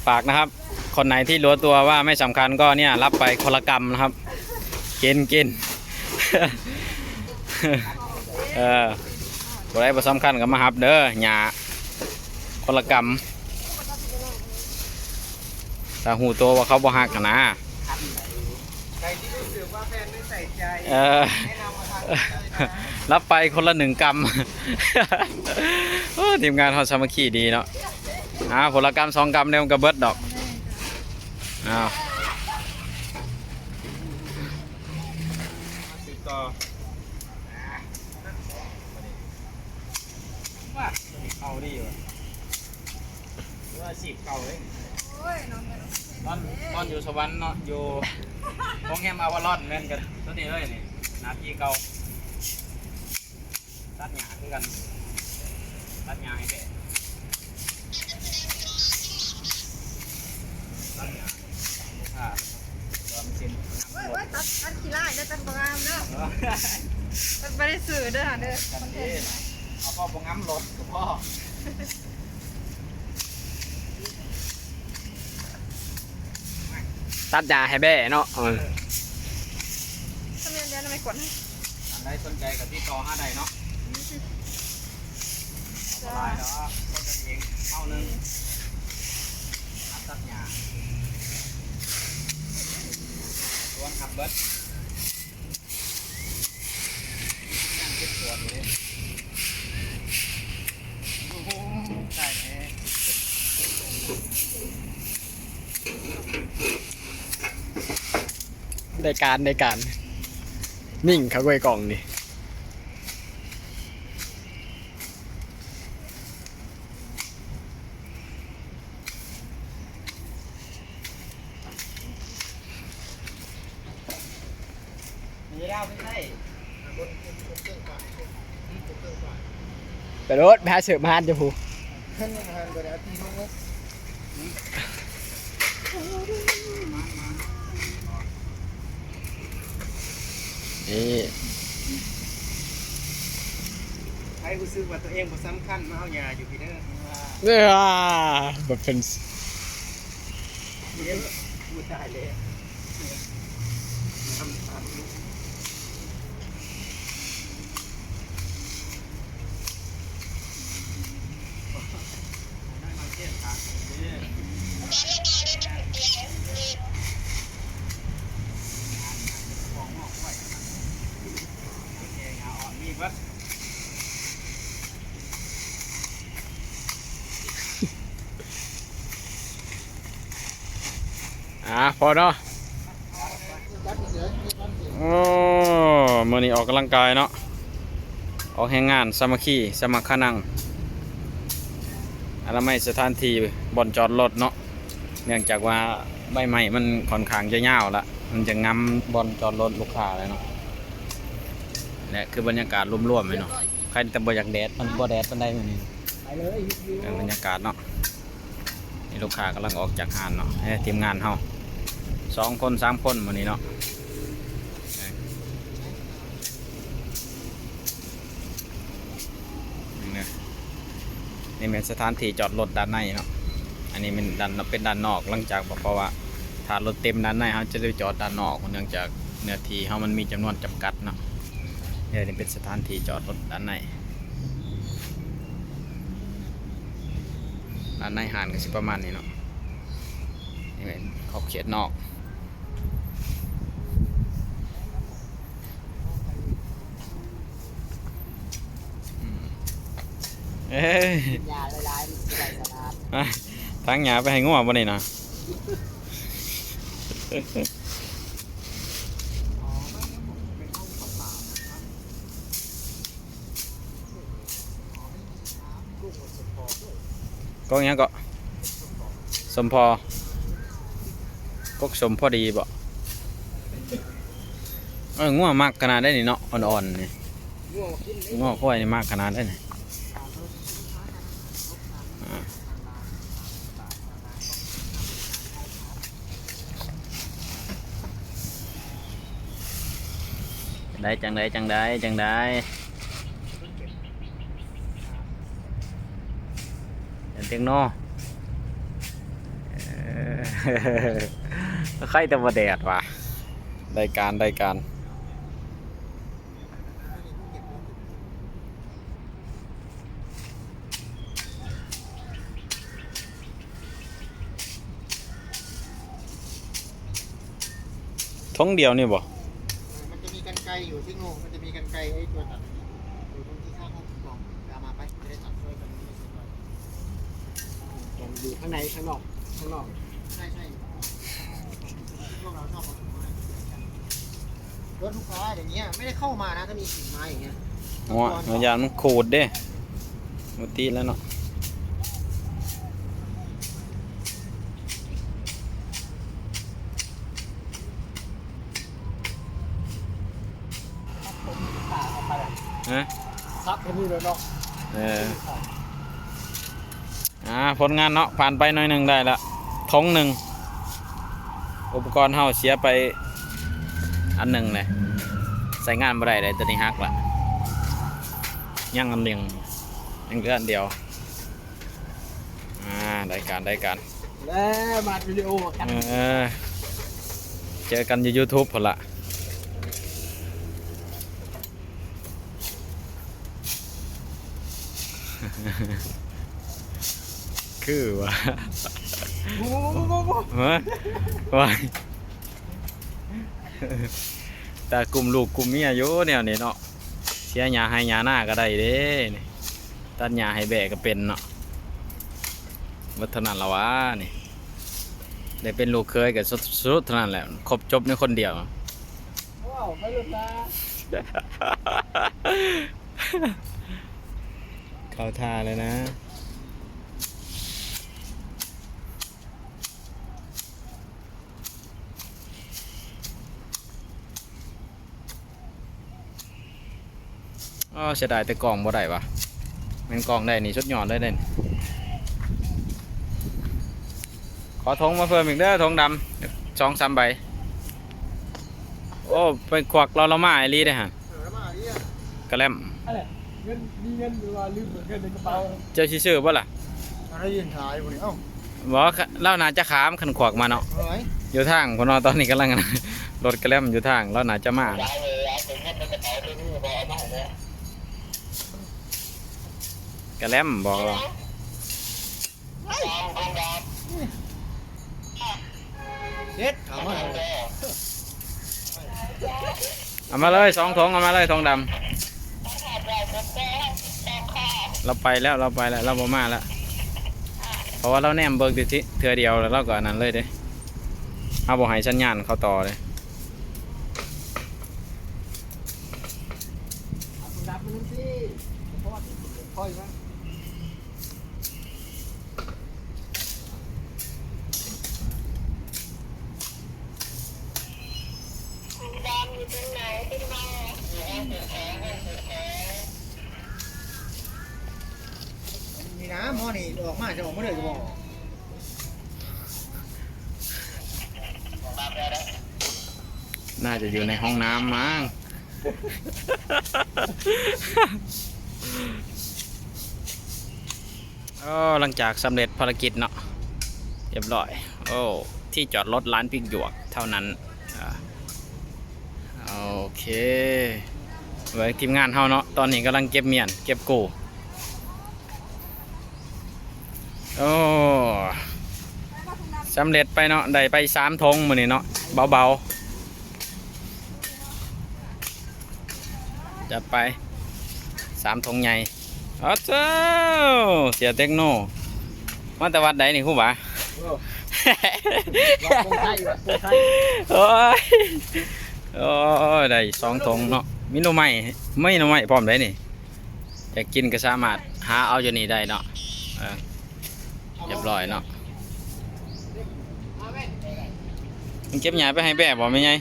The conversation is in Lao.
ฝากนะครับ คนไหนที่รู้ตัวว่าไม่สำคัญก็เนี่ย รับไปคนละกำนะครับ กิน กิน เออ ผู้ใดบ่สำคัญก็มารับเด้อ หญ้า คนละกำ ถ้าฮู้ตัวว่าเขาบ่ฮักหั้นนะ เออ รับไปคนละหนึ่งกำ โอ้ ทีมงานเฮาสามัคคีดีเนาะ อ่า คนละกำสองกำเนี่ยมันก็เบิดดอก อ้าว ต่อ ว่าเอาดีว่ะ ว่าอาชีพเก่าเลย โอ้ย น้องก็ต้อง ตอน ตอนอยู่สวรรค์เนาะ อยู่โรงแรมอาวารอน แม่นกันตัวนี้เลยนี่ หน้าที่เก่า ตัดหญ้าคือกัน ตัดหญ้าให้แบะ ตัดหญ้า อ่า ตอนเซ็น โอ้ย โอ้ย ตัด ตัดขี้ร้ายเด้อ ตัดบ่งามเด้อ เออ ตัดบ่ได้ซื้อเด้อ เด้อ ตัดเอง เอาพอบ่งามรถก็พอ ตัดหญ้าให้แบะเนาะ เออ ทำไมเดี๋ยวทำไมกดให้ อันใดสนใจก็ติดต่อหาได้เนาะ บ่หลายดอก คนกันเอง เฮาหนึ่ง ตัดหญ้า สวนขับเบิด ได้การ ได้การ มิ่ງเข้าไปกล่องนี่ ไปโลด ไปหาเสิร์ฟอาหารอยู่พู้น ນີ້ ໃຜຮູ້ສຶກວ່າຕົວເອງບໍ່ສຳຄັນ ມາເອົາຫຍ້າຢູ່ພີ້ເດີ ເອີ ບໍ່ເປັນ ເອີ ຕາຍແລ້ວ. ອ່າ ພໍເນາະ. ໂອ້ ມື້ນີ້ອອກກຳລັງກາຍເນາະ ອອກແຮງງານ ສາມັກຄີສະມັກຂະນັງ ອະນາໄມສະຖານທີ່ບ່ອນຈອດລົດເນາະ ເນື່ອງຈາກວ່າໃບໄມ້ມັນຂ້ອນຂ້າງຈະຍາວລະ ມັນຈະງຳບ່ອນຈອດລົດລູກຄ້າແຫຼະເນາະ ແລະ ຄືບັນຍາກາດລວມໆເນາະ ໃຄແຕ່ບໍ່ຢາກແດດ ມັນບໍ່ແດດປານໃດມື້ນີ້ ເປັນບັນຍາກາດເນາະ. ນີ້ລູກຄ້າກຳລັງອອກຈາກຮ້ານເນາະ ເອີ ທີມງານເຮົາ ສອງຄົນ ສາມຄົນມື້ນີ້ເນາະ ນີ້ແມ່ນສະຖານທີ່ຈອດລົດດ້ານໃນເນາະ ອັນນີ້ແມ່ນດ້ານ ເປັນດ້ານນອກ ຫຼັງຈາກ ເພາະວ່າຖ້າລົດເຕັມດ້ານໃນ ເຮົາຈະໄດ້ຈອດດ້ານນອກ ເນື່ອງຈາກເນື້ອທີ່ເຮົາມັນມີຈຳນວນຈຳກັດເນາະ ເອີ ນີ້ເປັນສະຖານທີ່ຈອດລົດດ້ານໃນ. ດ້ານໃນຮ້ານກໍຊິປະມານນີ້ເນາະ ນີ້ແມ່ນຂອບເຂດນອກ ອືມ ເອີຍ ກິນຫຍ້າຫຼາຍໆ ມັນຊິໄດ້ສະຫຼາດ ອ່ະ ທາງຫຍ້າໄປໃຫ້ງົວບໍ່ນີ້ນະ? ກອກຫຍັງເກາະ? ສົມພໍ ກອກສົມພໍດີບໍ? ເອີ ງົວມັກຂະໜາດໃດນີ້ເນາະ ອ່ອນໆນີ້ ງົວຄວາຍນີ້ມັກຂະໜາດໃດນີ້ ອ່າ. ຈັ່ງໃດ ຈັ່ງໃດ ຈັ່ງໃດ ຈັ່ງໃດ ເປັນເຕັກໂນ ເອີ ເອີ ໃຄແຕ່ບໍ່ແດດວ່າ ໄດ້ການ ໄດ້ການ. ຖົງດຽວນີ້ບໍ່? ມັນຈະມີກັນໄກຢູ່ ຊິໂນ ມັນຈະມີກັນໄກ ໄອ້ຕົວຕັດ ຢູ່ຕົງທີ່ຂ້າງຫ້ອງກອງ ໄປເອົາມາໄປ ຈະໄດ້ຕັດຊ່ວຍກັນ ຢູ່ຂ້າງໃນ ຂ້າງນອກ ຂ້າງນອກ ໃຊ່ໆ ພວກເຮົາຊອບເອົາຖົງມາ ລົດລູກຄ້າດຽວນີ້ໄມ່ໄດ້ເຂົ້າມານະ ຖ້າມີຖົງມາຢ່າງເງຍ ໂອ້ຍ ເຮົາຢ້ານມັນຂູດເດ້ ບໍ່ຕິແລ້ວເນາະ. ຮະ? ຄັກແຄ່ນີ້ແຫຼະເນາະ ເອີ. ອ່າ ຜົນງານເນາະ ຜ່ານໄປໜ້ອຍໜຶ່ງໄດ້ລະ ຖົງໜຶ່ງ ອຸປະກອນເຮົາເສຍໄປອັນໜຶ່ງເລີຍ ໃຊ້ງານບໍ່ໄດ້ເລີຍ ຕົວນີ້ຫັກລະ ຍັງອັນໜຶ່ງ ຍັງເຫຼືອອັນດຽວ. ອ່າ ໄດ້ການ ໄດ້ການ ແລ້ວມາວິດີໂອກັນ ເອີ ເຈີກັນຢູ່ຢູທູບພຸ້ນລະ. ຄືວ່າ ໂອ້ ໂອ້ ໂອ້ ໂອ້ ໂອ້ ວ້າຍ ຕາກຸມລູກກຸມເມຍຢູ່ແນວນີ້ເນາະ ເສຍຫຍ້າໄຮ່ຫຍ້ານາກໍໄດ້ເດ້ນີ້ ຕັດຫຍ້າໃຫ້ແບ້ກໍເປັນເນາະ ເບິດເທົ່ານັ້ນລະຫວານີ້ ໄດ້ເປັນລູກເຂີຍກໍສຸດໆເທົ່ານັ້ນແຫຼະ ຄົບຈົບໃນຄົນດຽວ. ເຂົ້າທ່າເລີຍນະ. ອໍ ເສຍດາຍແຕ່ກ້ອງບໍ່ໄດ້ຫວາ ແມ່ນກ້ອງໄດ້ນີ້ສຸດຍອດເລີຍເດ້. ຂໍຖົງມາເພີ່ມອີກເດີ ຖົງດຳ ສອງສາມໃບ. ໂອ້ ໄປຄວັກລາວ ລາວມາອີ່ຫຼີເດ້ຫັ້ນ ເອີ ລາວມາອີ່ຫຼີ ກະແລັມ ອັນນັ້ນ ເງິນ ມີເງິນ ຫຼືວ່າລືມເງິນໃນກະເປົາ ເຈົ້າຊິຊື້ບໍ່ລະ? ເອົາ ໄດ້ຢືນຖ້າຢູ່ນີ້ ເອົ້າ ບໍ່ ລາວໜ້າຈະຂ້າມ ຄັນຄວັກມາເນາະ ເອີຍ ຢູ່ທາງພຸ້ນເນາະ ຕອນນີ້ກຳລັງ ລົດກະແລັມຢູ່ທາງ ລາວໜ້າຈະມາລະ ກະແລັມ ບອກລາວ. ເດັດ ເອົາມາ ເອົາມາເລີຍສອງຖົງ ເອົາມາເລີຍຖົງດຳ. ລາວໄປແລ້ວ ລາວໄປແລ້ວ ລາວບໍ່ມາແລ້ວ ເພາະວ່າລາວແນມເບິ່ງແຕ່ເທື່ອດຽວ ແລ້ວລາວກໍອັນນັ້ນເລີຍເດ້ ເຮົາບໍ່ໃຫ້ສັນຍານເຂົາຕໍ່ເດ້. ນີ້ນະ ໝໍນີ້ອອກມາ ຈະອອກມາເລີຍກໍບໍ່ອອກ. ໜ້າຈະຢູ່ໃນຫ້ອງນ້ຳມັ້ງ. ໂອ້ ຫຼັງຈາກສຳເລັດພາລະກິດເນາະ ຮຽບຮ້ອຍ ໂອ້ ທີ່ຈອດລົດລານພິກຢວກເທົ່ານັ້ນ. ອ່າ ໂອເຄ ເບິ່ງທີມງານເຮົາເນາະ ຕອນນີ້ກຳລັງເກັບມ້ຽນເກັບກູ້. ໂອ້ ສຳເລັດໄປເນາະ ໄດ້ໄປສາມຖົງມື້ນີ້ເນາະ ເບົາໆ ຈັດໄປສາມຖົງໃຫຍ່. ອ້າວ ເຈົ້າ ເສຍເຕັກໂນ ມາແຕ່ວັດໃດນີ້ຄູບາ? ໂອ້ ໂອ້ຍ ໂອ້ຍ ໄດ້ສອງຖົງເນາະ ມີໜໍ່ໄມ້ ມີໜໍ່ໄມ້ພ້ອມໃດນີ້. ຢາກກິນກໍສາມາດຫາເອົາຢູ່ນີ້ໄດ້ເນາະ. ເອີ ຮຽບຮ້ອຍເນາະ. ມັນເກັບຫຍ້າໄປໃຫ້ແບ້ບໍ່ແມ່ໃຫຍ່?